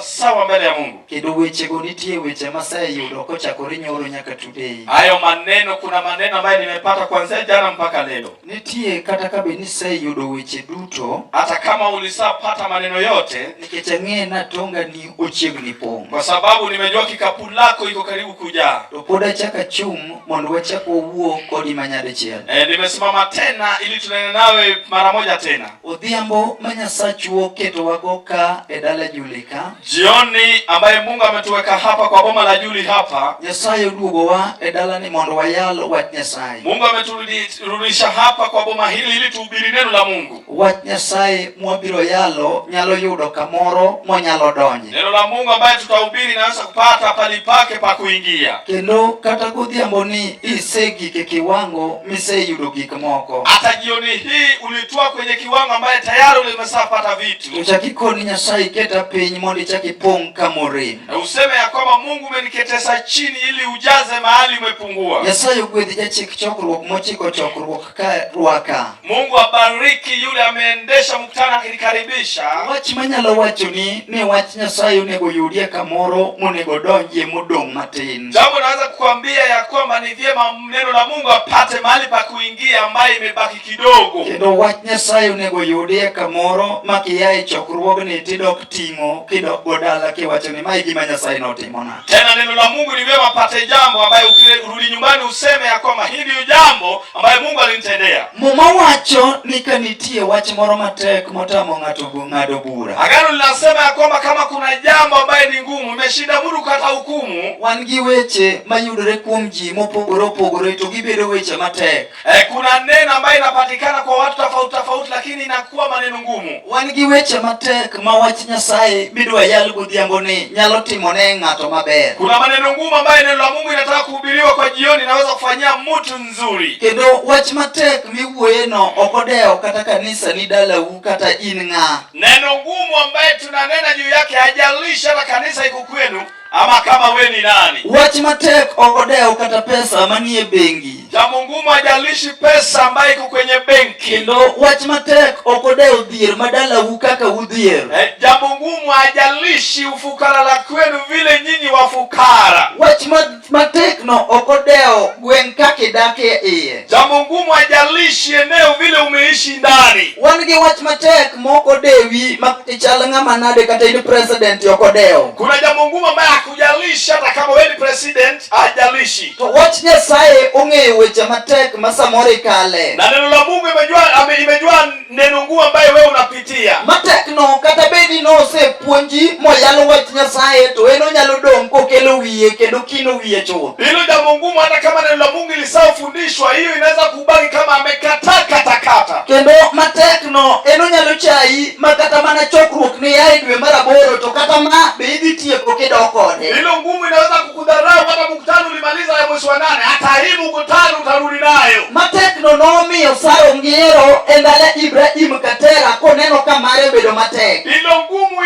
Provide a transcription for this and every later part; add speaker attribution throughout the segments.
Speaker 1: sawa mbele ya Mungu.
Speaker 2: Kendo wechego nitie weche maseyudo kochakore nyoro nyaka today.
Speaker 1: Hayo maneno, kuna maneno ambayo nimepata kuanzia jana mpaka leo.
Speaker 2: Nitie kata ka bed ni iseyudo weche duto,
Speaker 1: Hata kama ulisapata maneno yote,
Speaker 2: nikech ang'e ni atonga ni ochiegni pong'.
Speaker 1: Kwa sababu nimejua kikapu lako iko karibu kujaa.
Speaker 2: To pod achako achung' mondo wachak wawuo kodi manyadichiel.
Speaker 1: Nimesimama tena ili tunene nawe mara moja tena.
Speaker 2: Odhiambo ma Nyasachu oketowago ka e dala Juli ka.
Speaker 1: Jioni ambaye Mungu ametuweka hapa kwa boma la Juli hapa.
Speaker 2: Nyasaye oduogowa e dalani mondo wayal wach Nyasaye.
Speaker 1: Mungu ameturudisha hapa kwa boma hili ili tuhubiri neno la Mungu.
Speaker 2: Wach Nyasaye mwabiro yalo nyalo yudo kamoro monyalo donje.
Speaker 1: Neno la Mungu ambaye tutahubiri naweza kupata pali pake pa kuingia.
Speaker 2: Kendo kata godhiambo ni isegik e kiwango miseyudo gik moko.
Speaker 1: Hata jioni hii ulitoa kwenye kiwango ambaye tayari ulimeshapata vitu.
Speaker 2: To chak ikoni Nyasaye iketa piny mondo ichak ipong' kamorem.
Speaker 1: Na useme ya kwamba Mungu umeniketesa chini ili ujaze mahali umepungua.
Speaker 2: Nyasaye ogwedh jachik chokruok mochiko chokruok ka rwaka.
Speaker 1: Mungu abariki yule ameendesha mkutano akinikaribisha.
Speaker 2: Wach manyalo wachoni ni wach Nyasaye onego yudie kamoro monego donjie modong' matin.
Speaker 1: Jambo naweza kukwambia ya kwamba ni vyema neno la Mungu apate mahali pa kuingia ambaye imebaki kidogo.
Speaker 2: Kendo wach Nyasaye onego yudie kamoro ma kia e chokruogni tidok ting'o kidok go dala kiwacho ni mae gima Nyasaye notimona.
Speaker 1: Tena neno la Mungu ni vyema apate jambo ambaye ukirudi nyumbani useme ya kwamba hili ndio jambo ambaye Mungu alinitendea.
Speaker 2: Muma wacho ni ka nitie wach moro matek motamo ng'ato ng'ado bura.
Speaker 1: Agano linasema ya kwamba kama kuna jambo ambaye ni ngumu imeshinda mtu kata hukumu.
Speaker 2: Wan gi weche mayudore kuom ji mopogore opogore to gibedo weche matek.
Speaker 1: Kuna neno ambayo inapatikana kwa watu tofauti tofauti, lakini inakuwa maneno ngumu.
Speaker 2: Wan gi weche matek ma wach Nyasaye midwa yal godhiambo ni nyalo timo ne ng'ato maber.
Speaker 1: Kuna maneno ngumu ambayo neno la Mungu inataka kuhubiriwa kwa jioni, inaweza kufanyia mtu nzuri.
Speaker 2: Kendo wach matek miwuoyeno ok odewo kata kanisa ni dalau kata in ng'a.
Speaker 1: Neno ngumu ambaye tunanena juu yake hajalishi hata kanisa iko kwenu ama kama we ni nani.
Speaker 2: Wach matek ok odewo kata pesa manie bengi.
Speaker 1: Jambo ngumu hajalishi pesa ambayo iko kwenye benki.
Speaker 2: Kendo wach matek ok odewo dhier ma dalau kaka udhier.
Speaker 1: Jambo ngumu hajalishi ufukara la kwenu vile nyinyi wafukara.
Speaker 2: Wach matek no ok odewo gweng' kaka idak e iye.
Speaker 1: Jambo ngumu hajalishi eneo vile umeishi ndani.
Speaker 2: Wan gi wach matek mok odewi ma ichal ng'ama nade kata in president ok odewo.
Speaker 1: Kuna jambo ngumu ambaye hakujalishi hata kama wewe ni president, hajalishi.
Speaker 2: To wach Nyasaye ong'eyo weche matek ma samoro ikale.
Speaker 1: Na neno la Mungu imejua neno ngumu ambaye wewe unapitia.
Speaker 2: Matek no kata bed ni nosepuonji moyalo wach Nyasaye to en onyalo dong' kokelo wiye kendo kino wiye chuth.
Speaker 1: Hilo jambo ngumu hata kama neno la Mungu ilisafundishwa, hiyo inaweza kubaki kama amekataa kata kata.
Speaker 2: Kendo matek no en onyalo chayi ma kata mana chokruok ni yae dwe mar aboro to kata ma be idhi tieko kidok kode.
Speaker 1: Hilo ngumu inaweza kukudharau hata mkutano ulimaliza ya mwezi wa 8, hata hii mkutano utarudi nayo.
Speaker 2: Matek no nomiyo Sara ongiero e ndalo Ibrahim Katera koneno ka mare obedo matek.
Speaker 1: Hilo ngumu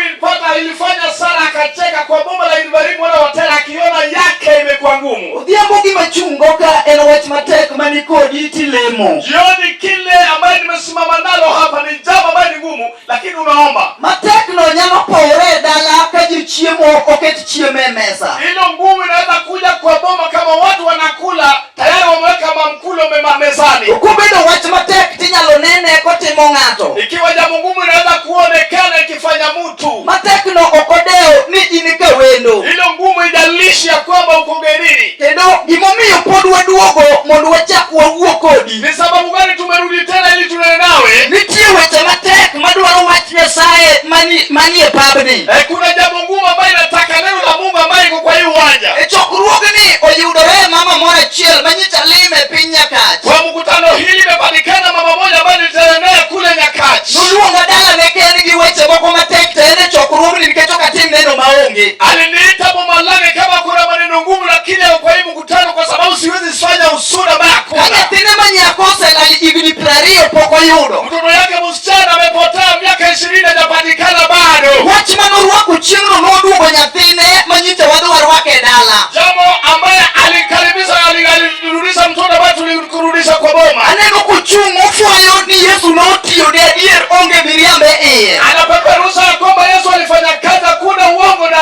Speaker 1: ilifanya Sara akacheka kwa boma la Ibrahim mwana wa Tera akiona yake imekuwa ngumu.
Speaker 2: Odhiambo gima chungo ka en wach matek mani kodi tilemo.
Speaker 1: Jioni kile ambaye nimesimama nalo hapa ni jambo ambaye ni ngumu, lakini unaomba.
Speaker 2: Matek no nyalo pore e dala ka ji chiemo oket chiemo e mesa.
Speaker 1: Hilo ngumu inaweza kuja kwa boma kama watu wanakula tayari wameweka mamkulo mezani.
Speaker 2: Kobedo wach matek tinyalo nene kotimo ng'ato.
Speaker 1: Ikiwa jambo ngumu inaweza kuonekana ikifanya mtu.
Speaker 2: Matek no ok odewo ni in ka wendo.
Speaker 1: Hilo ngumu ijalishi ya kwamba uko ugenini.
Speaker 2: Kendo gimomiyo pod waduogo mondo wachak wawuo kodi.
Speaker 1: Ni sababu gani tumerudi tena ili tunene nawe?
Speaker 2: Nitie weche matek madwaro wach Nyasaye manie pabni.
Speaker 1: Kuna jambo ngumu ambayo inataka neno la Mungu ambayo iko kwa hii uwanja.
Speaker 2: E chokruogni oyudore mama moro achiel manyicha lime piny Nyakach.
Speaker 1: Kwa mkutano hili imepatikana mama moja ambaye nilitana naye kule Nyakach.
Speaker 2: Noluonga dalane ken gi weche moko matek to en e chokruogni nikech ok atim neno maonge.
Speaker 1: Aliniita boma lake kama kuna maneno ngumu, lakini kwa hii mkutano kwa sababu siwezi fanya usura ambaye hakuna.
Speaker 2: Ka nyathine ma nyako oselal higni 20 pok oyudo.
Speaker 1: Mtoto yake msichana amepotea miaka 20 hajapatikana bado.
Speaker 2: Wach manorwako chieng'no noduogo nyathine manyicha wadhi warwake e dala.
Speaker 1: Jambo ambaye alikaribisha alirudisha mtoto ambaye tulikurudisha kwa boma.
Speaker 2: Aneno kochung' ofwayo ni Yesu notiyo ne adier onge miriambo e iye.
Speaker 1: Anapeperusha ya kwamba Yesu alifanya kazi, hakuna uongo ndani.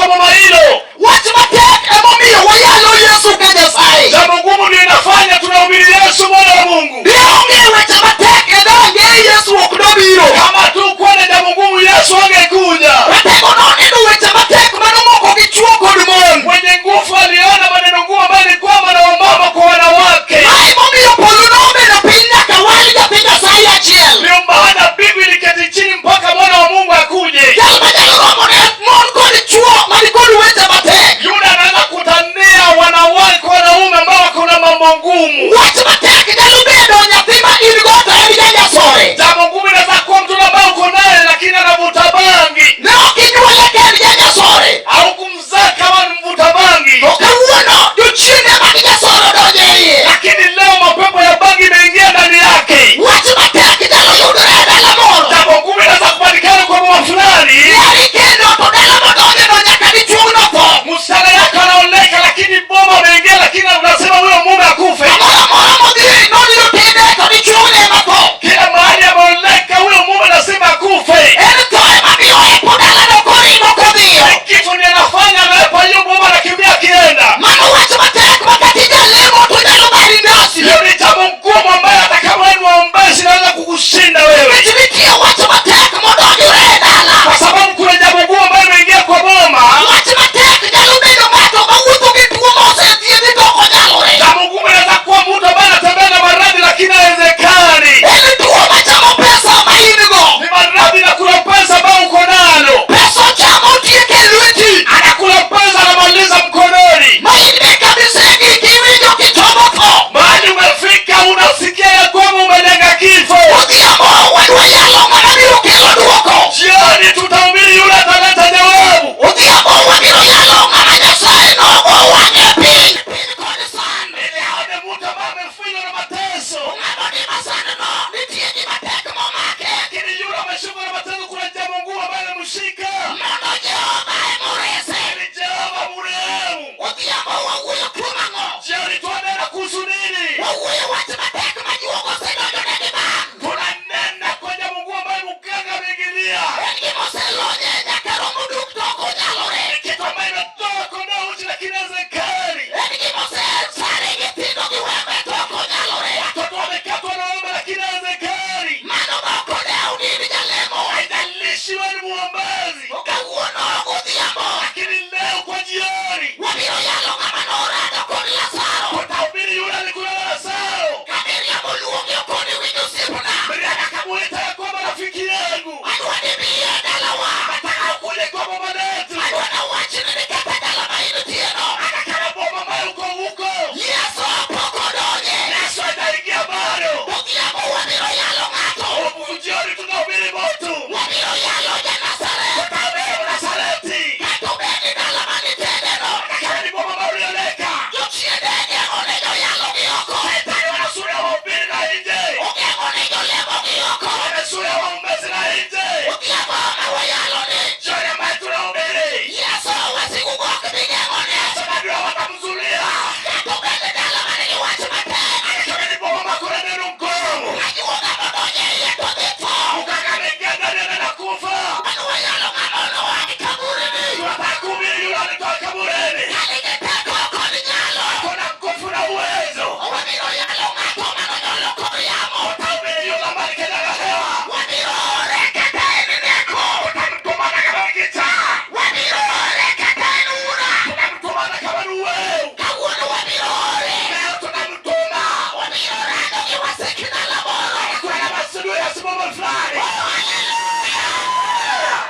Speaker 1: kwa boma hilo.
Speaker 2: Wach matek emomiyo wayalo Yesu ka Nyasaye.
Speaker 1: Jambo ngumu ndio inafanya tunahubiri Yesu mwana wa Mungu.
Speaker 2: Dionge weche matek e dhoge Yesu ok dobiro.
Speaker 1: Kama tu kuwa na jambo ngumu, Yesu angekuja.
Speaker 2: Ratego noneno weche matek manomoko gi chwo kod mon.
Speaker 1: Mwenye nguvu aliona maneno ngumu ambayo ilikuwa na wamama kwa wanawake.
Speaker 2: Mae momiyo polo nobedo piny nyaka wal nyathi Nyasaye achiel.
Speaker 1: Ndio maana mbingu iliketi chini mpaka mwana wa Mungu akuje.
Speaker 2: Jal manyalo romo ne mon kod chwo man kod weche matek.
Speaker 1: Yuda anaanza kutania wanawake kwa wanaume ambao wako na mambo ngumu.
Speaker 2: Wach matek nyalo bedo nyathi ma in go to en janyasore.
Speaker 1: Jambo ngumu inaweza kuwa mtoto ambaye uko naye lakini anavuta bangi
Speaker 2: Ne ok inyuole ka en janyasore.
Speaker 1: au kumzaa kama ni mvuta bangi,
Speaker 2: To kawuono jochiende mag jasoro odonjo e iye.
Speaker 1: lakini leo mapepo ya bangi imeingia ndani yake.
Speaker 2: Wach matek nyalo yudore e dala moro.
Speaker 1: Jambo ngumu inaweza kupatikana kwa boma fulani,
Speaker 2: Yari kendo to dala modonje no nyaka dichuogno tho.
Speaker 1: msichana yako anaoleka, lakini boma ameingia, lakini unasema huyo mume akufe.
Speaker 2: Kamoro amora modhi noniro tinde to dichuogne ema tho.
Speaker 1: Kila mahali ameoleka, huyo mume anasema akufe.
Speaker 2: En tho ema miyo epo dalano koringo kodhiyo.
Speaker 1: Kifo ndiye anafanya, anaepa hiyo boma, anakimbia akienda.
Speaker 2: Mano wach matek ma kata ijalemo to nyalo bari ndasi.
Speaker 1: Hiyo ni jambo ngumu ambayo hata kama wewe ni mwombezi inaweza kukushinda wewe,
Speaker 2: Nikech nitie wach matek modonjore e dala.
Speaker 1: kwa sababu kuna jambo gumu ambayo imeingia kwa boma.
Speaker 2: Wach matek nyalo bedo ng'ato mawuotho gi tuo mosethiedhi to ok onyalore.
Speaker 1: Jambo gumu inaweza kuwa mtu ambaye anatembea na maradhi lakini haiwezekani.
Speaker 2: En tuo machamo pesa ma in go.
Speaker 1: Ni maradhi na kuna pesa ambayo uko nalo,
Speaker 2: Pesa ochamo otieke e lweti.
Speaker 1: anakula pesa anamaliza mkononi.
Speaker 2: Ma in be kabisa e gik iwinjo kichomo tho.
Speaker 1: Mahali umefika unasikia ya kwamba umelenga kifo.
Speaker 2: Odhiambo wadwa yalo ng'ama biro kelo duoko.
Speaker 1: Jioni tutahubiri yule ataleta jawabu.
Speaker 2: Odhiambo wabiro yalo ng'ama Nyasaye nogo wang'e piny. Piny kod sand.
Speaker 1: Ili aone mtu ambaye amefinywa na mateso,
Speaker 2: Ng'ano ni masandno nitie gima tek momake.
Speaker 1: lakini yule ameshikwa na mateso, kuna jambo ngumu ambayo imemshika.
Speaker 2: Mondo Jehova emorese.
Speaker 1: Ili Jehova mrehemu.
Speaker 2: Odhiambo wawuoyo kuom ang'o?
Speaker 1: Jioni twanena kuhusu nini?
Speaker 2: Wawuoyo wach matek ma juogo osedonjone gi bang'.
Speaker 1: Tunanena kwa jambo ngumu ambayo mganga ameingilia.
Speaker 2: En gima oselonye nyaka romo duk to ok onyalore.
Speaker 1: Ni kitu ambayo imetoa kondoo uchi lakini haiwezekani.
Speaker 2: En gima osesare nyithindo gi wembe to ok onyalore.
Speaker 1: Watoto wamekatwa na wembe lakini haiwezekani.
Speaker 2: Mano ma ok odew ni in jalemo.
Speaker 1: Haijalishi wewe ni mwombezi,
Speaker 2: To kawuono godhiambo
Speaker 1: lakini leo kwa jioni
Speaker 2: wabiro yalo ng'ama norado kod Lazaro.
Speaker 1: tutahubiri yule alikula na Lazaro.
Speaker 2: Ka Miriam oluongi okoni winj osiepna.
Speaker 1: Miriam akamuita ya kwamba rafiki yangu,
Speaker 2: Adwa ni bi e dalawa.
Speaker 1: nataka ukuje kwa boma letu,
Speaker 2: Adwa nawachni ni kata dala ma intieno.
Speaker 1: hata kama boma ambayo uko huko
Speaker 2: Yesu pok odonje.
Speaker 1: Yesu hajaingia bado.
Speaker 2: Odhiambo wabiro yalo ng'ato.
Speaker 1: Huku jioni tunahubiri moto,
Speaker 2: Wabiro yalo ja-Nazareth.
Speaker 1: tutahubiri Nazareti,
Speaker 2: Kata obed ni dala manitendeno.
Speaker 1: hata kama ni boma ambayo ulioleka.
Speaker 2: Jochiende geng'o ne joyalo gi oko.
Speaker 1: Shetani wanasuria wahubiri na nje,
Speaker 2: Ogeng'o ne jolemo gi oko.
Speaker 1: wamezuia waombezi na nje.
Speaker 2: Odhiambo ma wayalo ni
Speaker 1: Jioni ambayo tunahubiri,
Speaker 2: Yesu wasigu ok bi geng'one.
Speaker 1: Yesu najua watamzulia,
Speaker 2: Kata obed ni dala manigi wach matek.
Speaker 1: hata kama ni boma ambayo kuna neno mgumu.
Speaker 2: Ajuoga modonjo e iye to dhi tho.
Speaker 1: Mganga ameingia ndani anaenda kufa.
Speaker 2: An wayalo ng'ama noa e kaburini.
Speaker 1: Tunataka kuhubiri yule alitoka kaburini.
Speaker 2: Ka nigi teko kod nyalo.
Speaker 1: Kuna nguvu na uwezo.
Speaker 2: Wabiro yalo ng'ato manonyuolo kor yamo.
Speaker 1: Utahubiri yule ambaye alikanyaga hewa.
Speaker 2: Wabiro ore kata en neko.
Speaker 1: Utamtuma hata kama ni kichaa.
Speaker 2: Wabiro ore kata en ura.
Speaker 1: Tutamtuma hata kama ni wewe.
Speaker 2: Kawuono wabiro ore.
Speaker 1: Leo tunamtuma.
Speaker 2: Wabiro rado gi wasik dala moro.
Speaker 1: Kuna na masudu ya simamo fulani.
Speaker 2: Oh, hallelujah!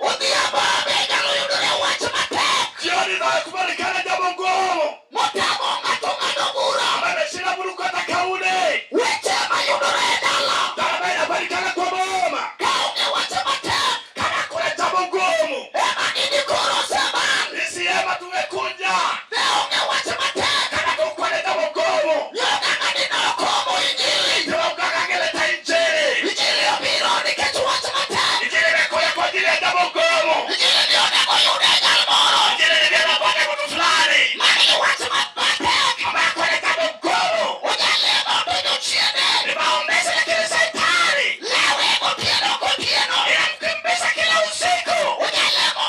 Speaker 2: Odhiambo be nyalo yudore wach matek.
Speaker 1: Jioni inayokubalikana jambo ngumu.
Speaker 2: Motamo ng'ato ng'ado bura.
Speaker 1: Ambaye ameshinda Mungu kata kaune.
Speaker 2: Weche mayudore e dala.
Speaker 1: Ambaye inapatikana kwa boma.
Speaker 2: Kaonge wach matek.
Speaker 1: Kama kuna jambo ngumu.
Speaker 2: Ema gini koro oseban.
Speaker 1: Sisi hema tumekuja.
Speaker 2: Ne onge wach matek.
Speaker 1: Kama kulikuwa na jambo ngumu.
Speaker 2: Nyoganga dinokomo injili.
Speaker 1: Ndio mganga angeleta injili.
Speaker 2: Injili obiro nikech wach matek.
Speaker 1: Injili imekuja kwa ajili ya jambo ngumu.
Speaker 2: Injili ni onego yude e jal moro.
Speaker 1: Injili ni vyema pate mtu fulani
Speaker 2: Manigi wach matek.
Speaker 1: ambaye ako na jambo ngumu.
Speaker 2: Ojalemo to jochiende.
Speaker 1: Ni maombezi, lakini shetani
Speaker 2: Lewe gotieno gotieno.
Speaker 1: inamkimbiza kila usiku.
Speaker 2: Ojalemo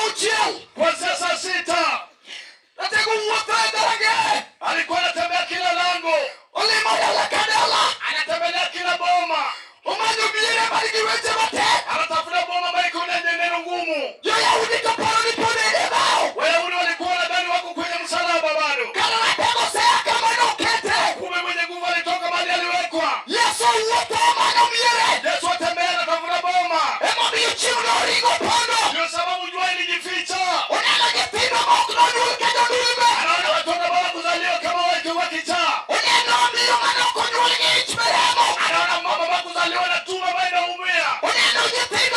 Speaker 2: 6.
Speaker 1: Kuanzia saa 6.
Speaker 2: Ratego wuotho e dhorangeye.
Speaker 1: Alikuwa anatembea kila lango,
Speaker 2: Olimo dala ka dala.
Speaker 1: Anatembelea kila boma,
Speaker 2: Omanyo miere man gi weche matek.
Speaker 1: Anatafuta boma ambayo iko na neno ngumu.
Speaker 2: Jo-Yahudi to paro ni pod en e bao.
Speaker 1: Wayahudi walikuwa wanadhani wako kwenye msalaba bado.
Speaker 2: Kara ratego osea kama nokete.
Speaker 1: Kumbe mwenye nguvu alitoka mahali aliwekwa.
Speaker 2: Yesu wuotho omanyo miere.
Speaker 1: Yesu atembea anatafuta boma.
Speaker 2: Emomiyo chieng' noringo pondo.
Speaker 1: Ndio sababu jua ilijificha.
Speaker 2: Oneno nyithindo ma ok nonyuol ka jodulme.
Speaker 1: Anaona watoto ambao kuzaliwa kama wakiwa kichaa.
Speaker 2: Oneno miyo mane ok onyuol gi ich meremo.
Speaker 1: Anaona mama ambao kuzaliwa na tumbo ambayo inaumia.
Speaker 2: Oneno nyithindo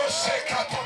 Speaker 3: Osekata.